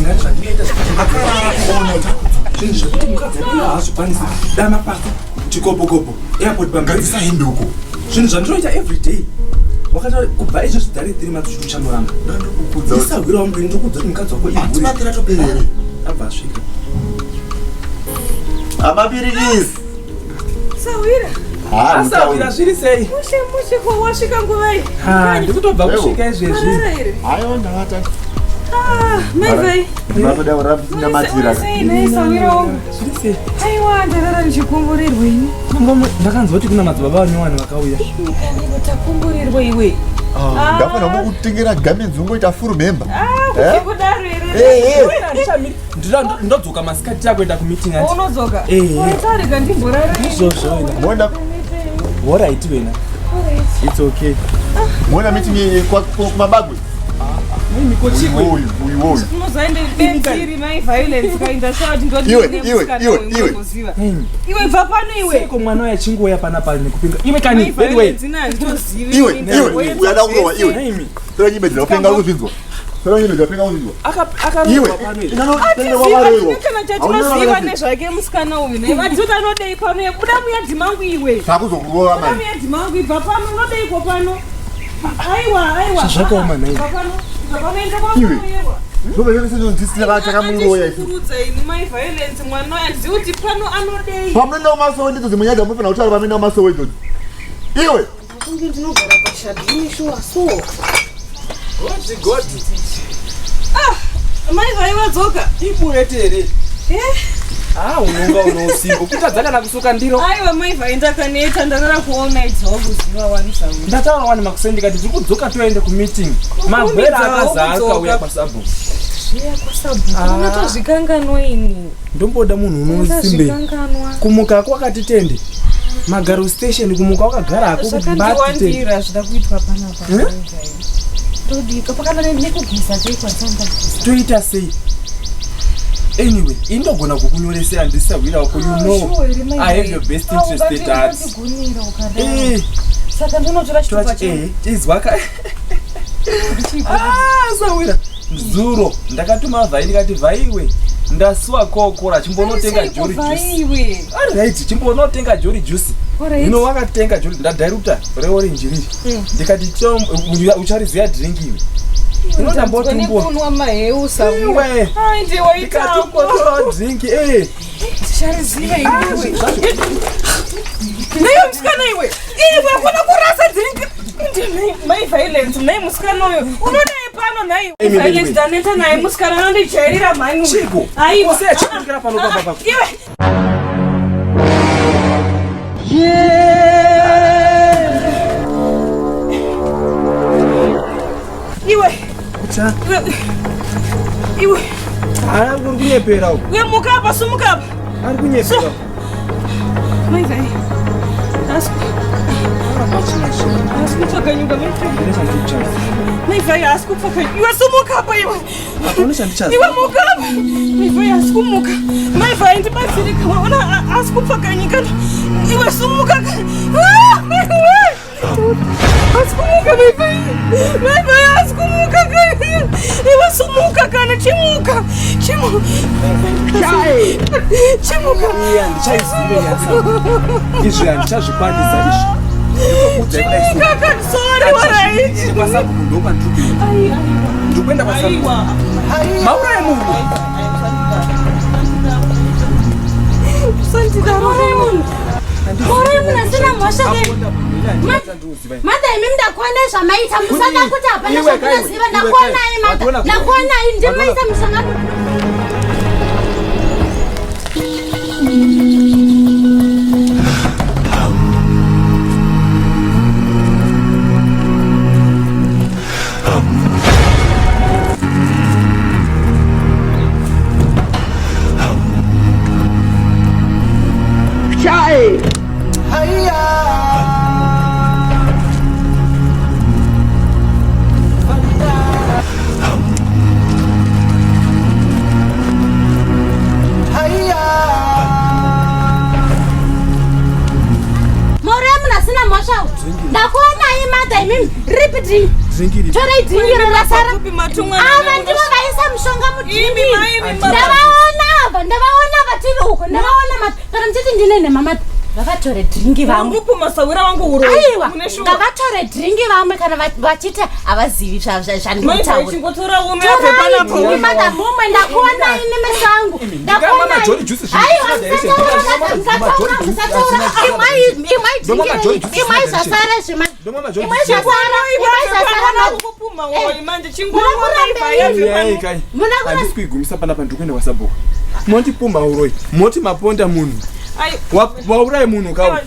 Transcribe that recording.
Ndingati zvandingaita akarara kuona zvinhu zvekuti mukadzi akuya haazvikwanisi. Dama pasi chikopokopo airport pamberi. Hembe uko. Zvinhu zvandinoita every day. Wakati kubva izvozvi dzari 3 months zvinhu chanoramba. Ndandokukudza. Isahwira wangu ini ndokudza kuti mukadzi wako ihure. Atimatira topera here? Abva asvika. Amapirikisi. Sahwira. Asahwira zviri sei? Mushe mushe ko wasvika nguvai? Ah, ndikutobva kusvika izvezvi. Hayo ndavata. Ah, mai vai. Ndinotoda kuramba ndinamatira. Sei nei sahwira wangu? Zviri sei? Aiwa ndarara ndichikomborerwa ini. Ndakanzwa kuti kuna madzibaba vanyowani vakauya. Imi takomborerwa iwe. Ah, ndafanira kukutengera gamenzi ungoita furu member. Ah, eh? kudaro here? Eh, eh. Ndodzoka masikati takuenda kumeeting ati. Unodzoka? Eh. Unotarika ndimborara. Izvozvo wena. Mona. Alright wena. It's okay. Mona meeting kwa kumabagwe. Mimi Uyu uyu uyu. Unozoenda benziri mai violence kainda short ndoti Iwe iwe iwe iwe. Iwe bva pano iwe. Seko mwana uya chingouya pana pano nekupinga. Iwe kani anyway. Iwe iwe uyada kurowa iwe. Tora nyimbe dzira kupenga kuzvinzwa. Tora nyimbe dzira kupenga kuzvinzwa. Akarowa pano iwe. Kana chatinoziva nezvake musikana uyu ne vadzoti anodei pano buda muyadzi mangu iwe. Takuzokurova manje. Buda muyadzi mangu ibva pano unodeiko pano? Aiwa aiwa. Zvakaoma nhai. Iwe. Pamunoenda kumasowe ndidzo dzimwe nyaya dzamunofanira kutaura pamunoenda kumasowe idzodzo. Iwe. Kunge ndinogara pashadhini shuwa so. Godi godi. Ah, mai vai vadzoka. Iburete here? Eh? Ah, unonga unousiku. Kutadza kana kusuka ndiro. Aiwa mai vai ndakaneta ndarara ku all night zvangu ziva wani zvangu. Ndataura wani makuseni ndikati tiri kudzoka toende ku meeting. Magwera akazara akauya kwasabhuku. Zviya kwasabhuku. Ah. Unotozvikanganwa ini. Ndomboda munhu unosimbe. Kumuka kwakati tende. Magaro station kumuka wakagara hako Zvakandiwandira zvida kuitwa panapa. Todika pakana nekugeza chaiko asandageza. Toita sei? Anyway, indogona kukunyoresera ndisahwira wako you know. I have your best interest at heart. Eh. Saka ndinotora chitupa changu. Eh, izwa ka. Ah, sahwira. Zuro ndakatuma Vhai ndikati Vhaiwe ndasuwa kokora chimbonotenga Jori juice. Ari right chimbonotenga Jori juice. Ino wakatenga Jori ndadairuta reorange riri. Ndikati uchariziya drink iwe. Inondambotumbo. Maheu Iwe. Ai ndiwe Ndikatombotora drink eh. Tichariziva iwe. Nayo musikana iwe. Iwe hakuna kurasa drink. Mai violence naye musikana uyo. Unodai pano naye. Violence daneta naye musikana anondijairira mhani. Chiko. Aiwa. Usiya chikira pano pamba pako. Iwe. Iwe. Kucha. Iwe. Iwe. Ari kunyepera uko. Iwe muka apa sumuka apa. Ari kunyepera. Mai vai. Asi. Asi kupfakanyuka mai vai. Mai vai asi kupfakanyuka. Iwe sumuka apa iwe. Iwe muka apa. Mai vai asi kumuka. Mai vai ndibatsirika. Waona asi kupfakanyika. Iwe sumuka. Ah, mai vai. Asi kumuka mai vai. Mai vai asi kumuka. Iwe sumuka kana chimuka. Chimuka. Chimuka. Iya ndichaizive yasa. Izvi handichazvikwanisa izvi. Chimuka kana sorry warai. Kwasabhuku ndokwandiri kuenda. Ndikuenda kwasabhuku. Mauraya munhu. Sandidaro munhu. Murume munhu asina mhosva ke. Mother imi ndakwana zvamaita musada kuti hapana zvamunoziva ndakuonai mother ndakuonai ndimaita musangano. Murume munhu asina mhosva ndakuonai mother imimi ripi drink Drink iri. Torai drink iro rasara. Kupi matumwa Ava ndivo vaisa mushonga mudrink. Imi, mai, imi, baba. Ndavaona ava, ndavaona vatiri uko, ndavaona kana muchiti ndine nhema mati ngavatore drink vamwe. Kupuma sawira wangu uroyi. Aiwa, Mune shuwa. ngavatore drink vamwe kana vachiti havazivi Mai zvandikutaura. chingotora ume abve Torai panapo. drink madam mumwe, ndakuonai nemeso angu. Ndingamwa majoli juice zvinhu Aiwa, zvisina direction. musataura, Ndingamwa musataura, majoli juice musataura. asina- Imwai Ndomwa drink majoli renyu, juice imwai asina direction. zvasara zvima. Ndomwa majoli Imwai juice. zvasara, imwai zvasara. Kupuma uroyi manje Muna kuramba imi. Nyaya kai. Muna kuramba- Handisi kuigumisa panapa ndiri kuenda kwasabhuku. Moti pumha uroyi. Moti maponda munhu. Wauraya munhu kawo.